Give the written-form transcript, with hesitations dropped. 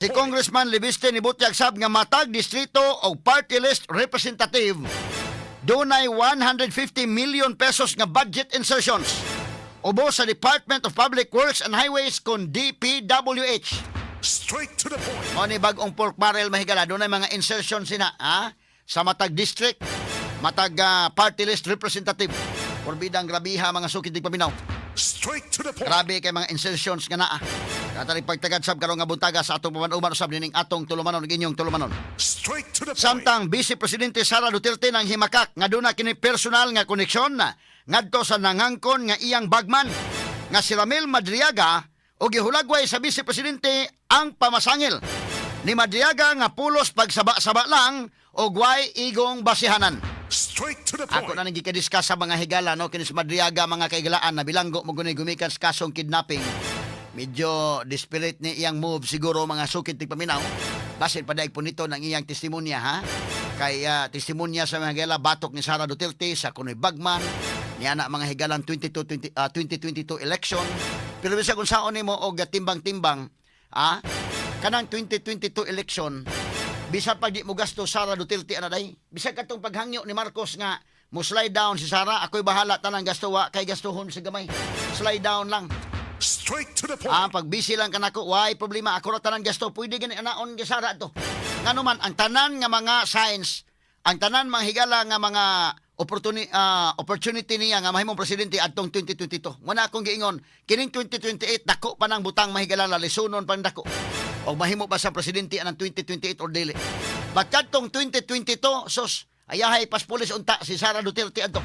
Si Congressman Leviste nibutyag sab nga matag distrito o party list representative dunay ₱150 million nga budget insertions ubos sa Department of Public Works and Highways kon DPWH. Straight to the point. Mao ni bag-ong pork barrel, mahigala, dunay mga insertion sina, ha, sa matag district, matag party list representative. Porbidang grabiha, mga sukid tigpaminaw. Straight to the point. Grabe kay mga insertions nga naa. Katari pagtagad sab karong nga buntaga sa atong paman-uban usab nining atong tulumanon ug inyong tulumanon. Straight to the point. Samtang Vice Presidente Sara Duterte nang himakak nga duna kini personal nga koneksyon na ngadto sa nangangkon nga iyang bagman nga si Ramil Madriaga o gihulagway sa Vice Presidente ang pamasangil ni Madriaga nga pulos pagsaba-saba lang og way igong basihanan. Straight to the point. Ako na nang gikadiscuss sa mga higala, no, kinis Madriaga, mga kaigalaan, na bilanggo mo gunay gumikan sa kasong kidnapping. Medyo desperate ni iyang move siguro, mga sukit tigpaminaw. Basin padaig po nito ng iyang testimonya, ha. Kay testimonya sa mga higala batok ni Sara Duterte sa kunoy bagman niya na, mga higalan, 22 20, 2022 election. Pero bisag unsaon nimo og timbang-timbang, kanang 2022 election, bisan pag di mo gasto Sara Duterte ana day. Bisag katong paghangyo ni Marcos nga mo slide down si Sara, ako'y bahala tanang gasto, wa kay gastuhon sa gamay. Slide down lang. Straight to the point. Ah, pag busy lang kanako, way problema, ako ra tanan gasto, pwede gani anaon kay Sara to. Ngano man ang tanan nga mga signs, ang tanan mga higala nga mga opportunity niya nga mahimong presidente adtong 2022. Muna akong giingon, kining 2028 dako pa nang butang, mahigala, lisunon pang dako. O mahimo ba sa presidente anang 2028 or dili. But kadtong 2022, sus, ayahay paspulis unta si Sara Duterte adto.